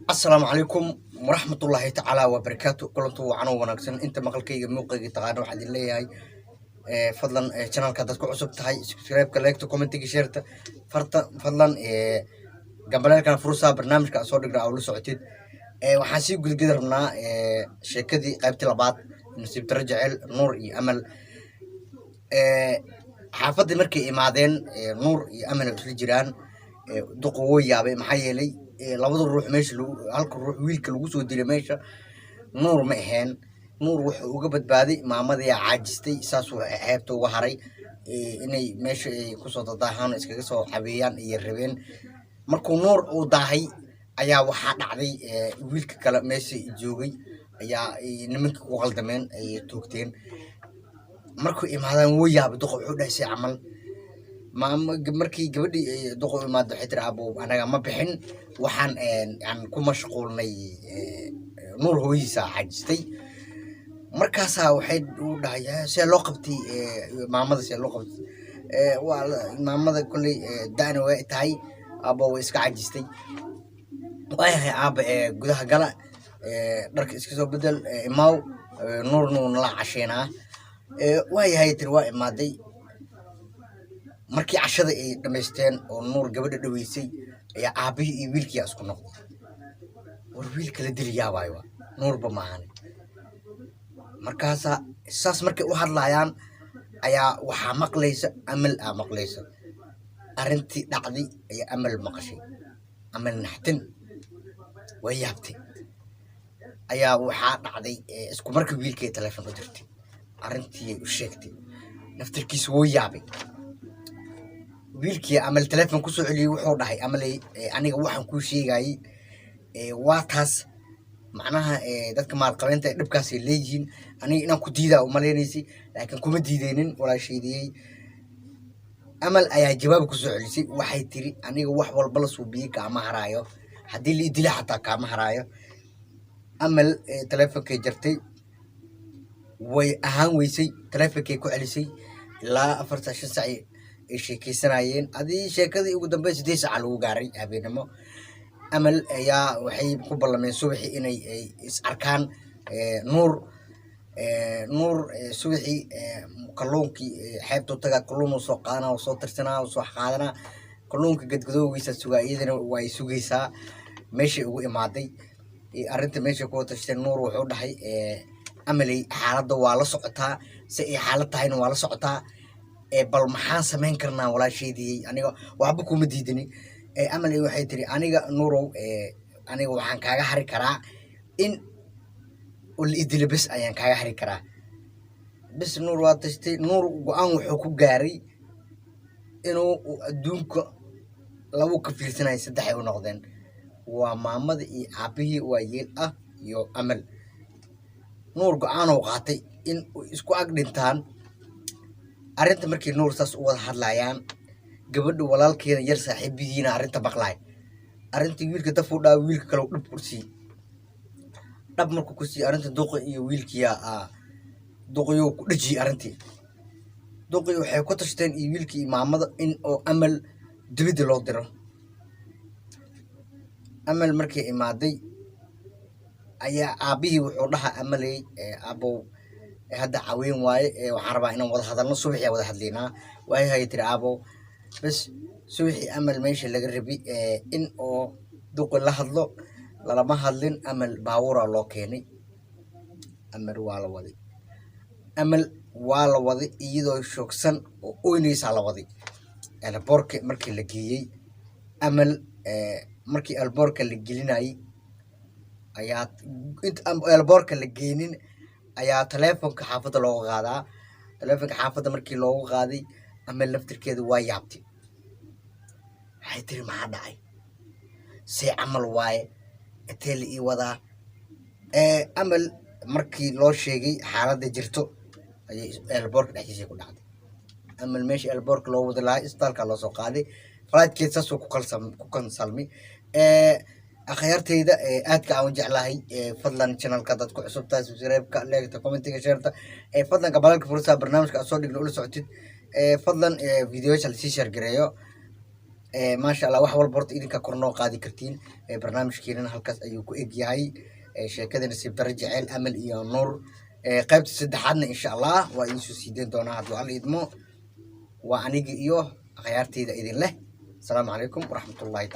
Asalaamu calaykum waraxmatullaahi tacaala wabarakaatu. Kulantu wacan oo wanaagsan. Inta maqalkayga muuqayga taqaana, waxaan idin leeyahay fadlan channelka haddaad ku cusub tahay, subscribe-ka, like-ta, commentiga, share-ta farta, fadlan gambaleelkan fursaa, barnaamijka aan soo dhigna aa ula socotid. Waxaan sii gudgudi rabnaa sheekadii qaybtii labaad, Nasiib Daro Jecel, Nuur iyo Amal. Xaafaddii markay imaadeen, Nuur iyo Amal ay isla jiraan, duqu wuu yaabay. Maxaa yeelay, labada ruux meesha lagu, halka ruux wiilka lagu soo dilay meesha Nuur ma aheen. Nuur wuxuu uga badbaaday maamadiyaa caajistay, saasuu xeebta uga haray. Inay meesha ay kusoo dadaahaan oo iskaga soo cabeeyaan iyo rabeen. Markuu Nuur uu daahay ayaa waxaa dhacday wiilka kale meesha joogay ayaa ay nimankii ku qaldameen, ay toogteen. Markuu imaadaan wuu yaabay duqa, wuxuu dhahay, "See camal?" Maamo markii gabadhii ay duqa u imaado, waxay tiri, "Abo, anaga ma bixin, waxaan aan ku mashquulnay Nuur hooyihiisa xajistay." Markaasaa waxay u dhahay, "See loo qabtay maamada? See loo qabtay?" Waa maamada kolley da'na way tahay, abo, way iska cajistay. "Waayahay aaba, gudaha gala, dharka iska soo bedel, imaaw, Nuurna wuu nala casheynaa." "Waayahay," tiri. Waa imaaday. Markii cashada ay dhamaysteen oo Nuur gabadha dhaweysay ayaa aabihii iyo wiilkiyaa isku noqday. War wiilka la dili yaabaayo waa Nuurba maahane. Markaasaa saas markay u hadlaayaan ayaa waxaa maqlaysa Amal, aa maqlaysa arrintii dhacday ayaa Amal maqashay. Amal naxtin way yaabtay. Ayaa waxaa dhacday isku markii wiilkay telefoon u dirtay, arrintii ay u sheegtay. Naftirkiisa wuu yaabay. Wiilkii Amal telefoon kusoo celiyey, wuxuu dhahay, "Amaley, aniga waxaan kuu sheegayey waa taas. Macnaha dadka maalqabeenta dhibkaasay leeyihiin. Aniga inaan ku diidaa umalaynaysay, laakiin kuma diideynin, walaashaydiyey." Amal ayaa jawaab kusoo celisay. Waxay tiri, "Aniga wax walba la suubiyey kaama haraayo, haddii la idila xataa kaama haraayo." Amal teleefonkay jartay, way ahaan weysay. Teleefonkay ku celisay ilaa 4 saac, 5 saac ay sheekeysanayeen. Adii sheekadii ugu dambeyn 8 saaca lagu gaaray habeenimo. Amal ayaa waxay ku ballameen subaxii inay ay is arkaan. Nuur subaxii kalluunkii xeebtuu tagaa, kalluun uu soo qaadanaa, uu soo tirsanaa, uu soo qaadanaa. Kalluunka gadgadoogiisa sugaa, iyadana way sugaysaa. Meeshay ugu imaaday, arrinta meeshay ku tashteen. Nuur wuxuu dhahay, "Amaley, xaaladda waa la socotaa, si ay xaalad tahayna waa la socotaa. Bal maxaan samayn karnaa, walaashaydiyey? Aniga waxba kuma diidani." Amaley waxay tiri, "Aniga Nuurow, aniga waxaan kaaga hari karaa in la idilo bes ayaan kaaga hari karaa bes." Nuur waa tashtay. Nuur go-aan wuxuu ku gaaray inuu adduunka labu ka fiirsanaya saddex ay u noqdeen: waa maamada iyo aabihii waa yeel ah iyo Amal. Nuur go-aanuu qaatay in isku ag dhintaan. Arrinta markii Nuur saas u wada hadlayaan, gabadha walaalkeeda yar saaxiibihiina arrinta maqlaay. Arrintii wiilka dafuu dhaa, wiilka kale dhab ku siiyey. Dhab markuu ku siiyey arrinta, duqi iyo wiilkiyaa duqiyuu ku dhejiyey arrintii. Duqii waxay ku tashteen iyo wiilkii iyo maamada in oo Amal dibadda loo diro. Amal markay imaaday ayaa aabbihii wuxuu dhaha, "Amaley, aabow, hadda caweyn waaye, waxaan rabaa inaan wada hadalno. Subaxii wada hadlaynaa." "Waayahay," tiri aabow. Bes subaxii Amal meesha laga rabi in oo duqi la hadlo lalama hadlin. Amal baabuuraa loo keenay. Amal waa la waday. Amal waa la waday iyadoo shoogsan oo oynaysaa la waday. Airportka markii la geeyey Amal, markii airportka la gelinayay ayaa, inta airportka la geenin ayaa taleefonka xaafadda looga qaadaa. Taleefonka xaafadda markii loogu qaaday, Amal laftirkeeda waa yaabtay. Waxay tiri, "Maxaa dhacay? See camal waaye? Intee la ii wadaa?" Amal markii loo sheegay xaaladda jirto ayay airportka dhexdiisa ku dhacday. Amal meesha airportka loo wadi lahaa isbitaalka loo soo qaaday. Flightkeed saasuu ku kansalmay. Akhyaarteyda aadka aan u jeclahay, fadlan channelka dad ku cusub tahay, subscribe-ka, like-ta, commentiga, share-ta, fadlan gabalaalka fursa, barnaamijka aad soo dhigno ula socotid. Fadlan videoyasha lasii share gareeyo. Maasha Allah, wax walba horta idinka kor noo qaadi kartiin. Barnaamijkeenana halkaas ayuu ku eg yahay. Sheekada Nasiib Darro Jeceel, Amal iyo Nuur. Qaybta saddexaadna insha Allah waa idin soo siideyn doonaa hadduu Alla idmo. Waa anigi iyo akhyaarteyda idin leh, asalaamu calaykum waraxmatullahi.